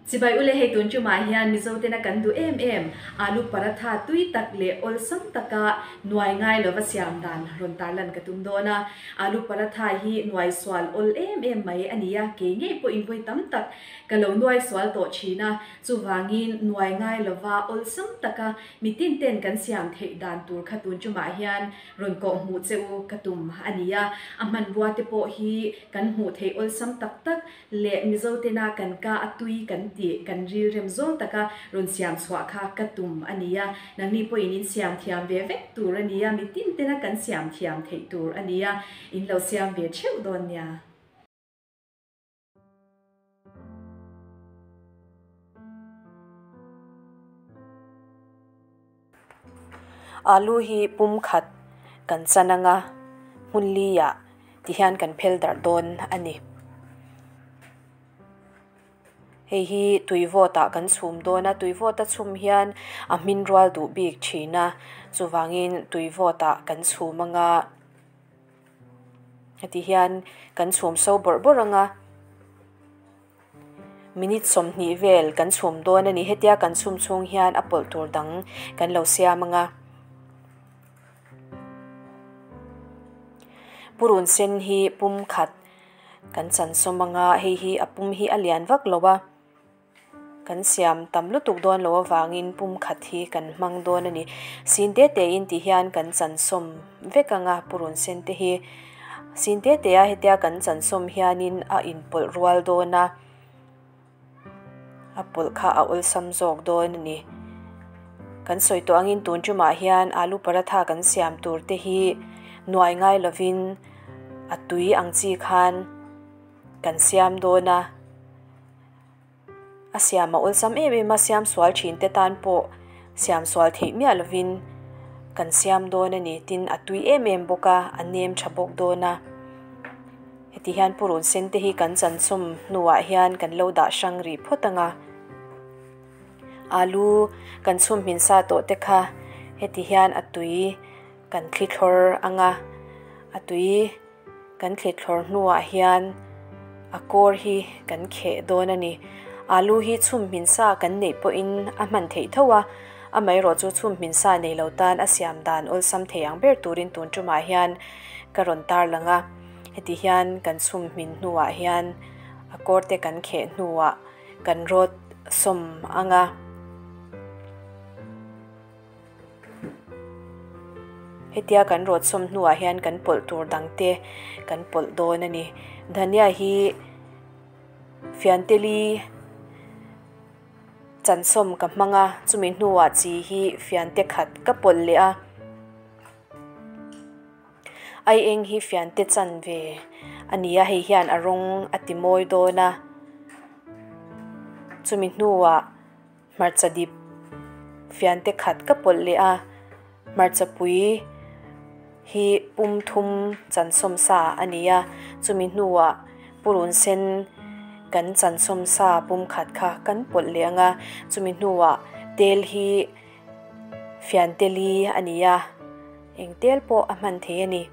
Chibai ule hei tun tumah hian Mizo tena kan duh em em Alu Paratha tui tak leh awlsam taka nuai ngai lova siam dan rawn tarlan ka tum dawn a. Alu Paratha hi nuai sual awl em em mai a ni a, kei ngei pawhin vawi tam tak ka lo nuai sual tawh thin a, chuvangin nuai ngai lova awlsam taka mitin ten kan siam theih dan tur kha tun tumah hian rawn kawh hmuh che u ka tum a ni a. A hmanrua te pawh hi kan hmuh theih awlsam tak tak leh Mizo tena kan ka a tui kan tih kan ril rem zawng taka rawn siam chhuah kha ka tum a ni a, nangni pawhin in siam thiam ve vek tur a ni a, mitin tena kan siam thiam theih tur a ni a, in lo siam ve theuh dawn nia. Alu hi pum khat kan chan anga hmun li ah ti hian kan phel darh dawn a ni. Hei hi tui vawt ah kan chhum dawn a, tui vawt a chhum hian a hmin rual duh bik thin a, chuvangin tui vawt ah kan chhum anga heti hian kan chhum so bawrh bawrh anga. Minute 20 vel kan chhum dawn a ni. Hetia kan chhum chhung hian a pawlh tur dang kan lo siam ang a. Purun sen hi pum khat kan chan sawm ang a, hei hi a pum hi a lian vak lo a. Kan siam tam lutuk dawn lo avangin pum khat hi kan hmang dawn a ni. Sin te te in ti hian kan chan sawm vek ang a, purun sen te hi sin te te a hetia kan chan sawm hianin a inpawlh rual dawn a, a pawlh kha a awlsam zawk dawn a ni. Kan sawi tawh angin tun tumah hian alu paratha kan siam tur te hi nuai ngai lovin a tui ang chi khan kan siam dawn a. A siam a awlsam em em a, siam sual thin te tan pawh siam sual theih miah lovin kan siam dawn a ni. Tin, a tui em em bawk a, a nem tha bawk dawn a. Heti hian purun sen te hi kan chansawm hnuah hian kan lo dah hrang rih phawt ang a. Alu kan chhum hmin sa tawh te kha heti hian a tui kan thli thlawr ang a, a tui. Kan thlithlawr hnuah hian a kawr hi kan kheh dawn a ni. Alu hi chhum hmin sa kan neih pawhin a hman theih tho a, amaherawh chu chhum hmin sa nei lo tan a siam dan awlsam thei ang ber turin tun tumah hian ka rawn tarlang a. Heti hian kan chhum hmin hnuah hian a kawr te kan kheh hnuah kan rawt sawm ang a. Hetia kan rawt sawm hnuah hian kan pawlh tur dang te kan pawlh dawn a ni. Dhania hi fianteli chansawm ka hmang a, chumi hnuah chi hi fiante khat ka pawlh leh a. Ai eng hi fiante chanve a ni a, hei hian a rawng a ti mawi dawn a. Chumi hnuah. Hmarcha dip fiante khat ka pawlh leh a, hmarcha pui hi pum thum chansawm sa a ni a, chumi hnuah purun sen kan chansawm sa pum khat kha kan pawlh leh ang a, chumi hnuah tel hi fiante li a ni a, eng tel pawh a hman thei a ni.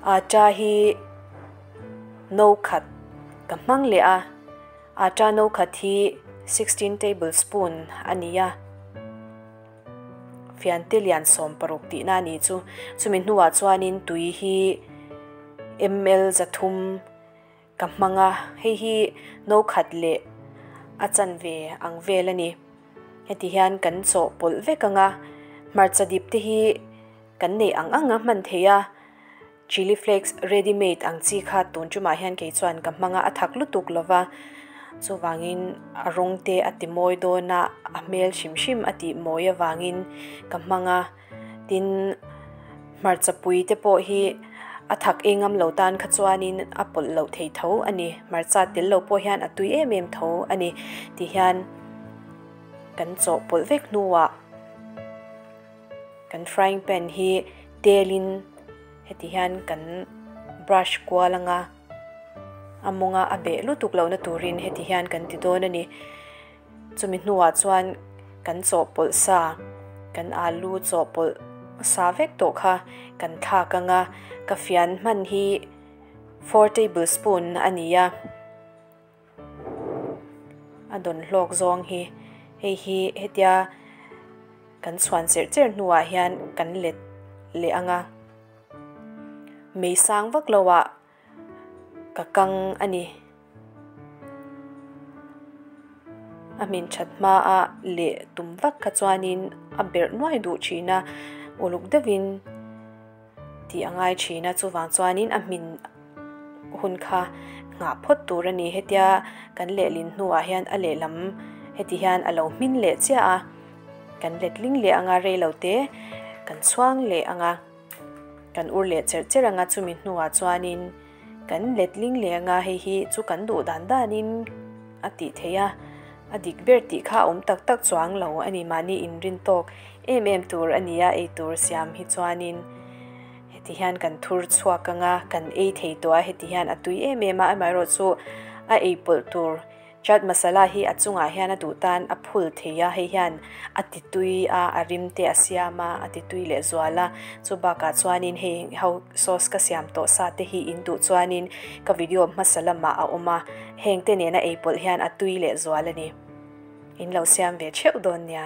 Atta hi no khat ka hmang leh a. Atta no khat hi 16 tablespoon a ni a, fiante lian 60 tihna a nih chu. Chumi hnuah chuanin tui hi ml 300 ka hmang a, hei hi no khat leh a chanve ang vel a ni. Heti hian kan chawhpawlh vek ang a, hmarcha dip te hi kan neih ang ang a hman thei a. Chilli flakes ready made ang chi kha tun tumah hian kei chuan ka hmang a, a thak lutuk lo va, chuvangin a rawng te a ti mawi dawn a, a hmel hrim hrim a tih mawi avangin ka hmang a, tin hmarcha pui te pawh hi a thak eng ngam lo tan kha chuanin a pawlh loh thei tho a ni, hmarcha tel lo pawh hian a tui em em tho a ni ti hian kan chawhpawlh vek hnuah. Kan frying pan hi telin heti hian kan brush kual anga a mawnga a beh lutuk lohna turin heti hian kan ti dawn a ni. Chumi hnuah chuan kan chawhpawlh sa, kan alu chawhpawlh sa vek tawh kha kan thlak anga ka fian hman hi 4 tablespoon a ni a. dawn hlawk zawng hi hei hi hetia kan chhuan cherh cherh hnuah hian kan let leh ang a mei sang vak lo ah ka kang a ni. A hmin that hma a leh tum vak kha chuanin a berh nuai duh thin a uluk deuhin tih a ngai thin a chuvang chuanin a hmin hun kha nghah phawt tur a ni hetia kan lehlin hnuah hian a lehlam heti hian a lo hmin leh chiah a kan letling leh anga reilo te kan chhuang leh anga kan ur leh cherh cherh anga chumi hnuah chuanin kan letling leh anga hei hi chu kan duh dan danin a tih theih a a dik ber tih kha a awm tak tak chuang lo a ni mahni inrin tawk em em tur a ni a eitur siam hi chuanin heti hian kan thur chhuak anga kan ei thei tawh a heti hian a tui em em a amaherawh chu a ei pawlh tur Chaat masala hi a chungah hian a duh tan a phul thei a, hei hian a ti tui a, a rim te a siam a, a ti tui leh zual a. Chu bakah chuanin hei ho sauce ka siam tawh sa te hi in duh chuanin ka video hmasa lamah a awm a, heng te nena ei pawlh hian a tui leh zual a ni. In lo siam ve theuh dawn nia.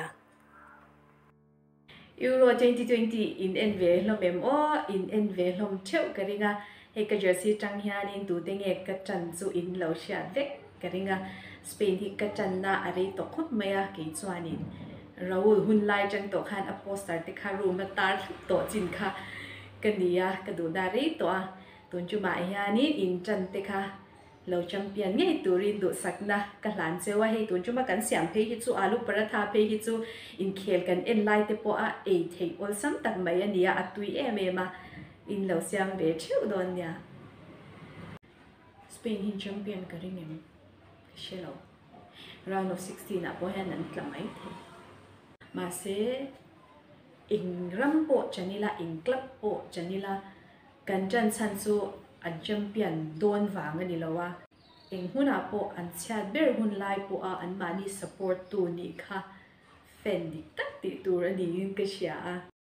Euro 2020 in en ve hlawm em aw, in en ve hlawm theuh ka ring a, hei ka jersey tang hianin tute nge ka tan chu in lo hriat vek ka ring a, Spain hi ka tanna a rei tawh khawp mai a, kei chuanin Raul hun lai tang tawh khan a poster te kha room a tar thlap tawh chin kha ka ni a, ka duhna rei tawh a, tun chumah hianin in tan te kha Lo champion ngei turin duhsakna ka hlan cheu a, hei tun chuma kan siam phei hi chu alu paratha phei hi chu inkhel kan en lai te pawh a ei theih awlsam tak mai a nia, a tui em em a, in lo siam ve theuh dawn nia. Spain hi champion ka ring em? Ka hre lo. Round of 16 ah pawh hian an tla mai thei. Mahse eng ram pawh chan ila, eng club pawh chan ila, Kan ṭan chhan chu an champion dawn vang a ni lo a, eng hmunah pawh an chhiat ber hun lai pawha anmahni support tu nih kha fan dik tak tih tur a niin ka hria a.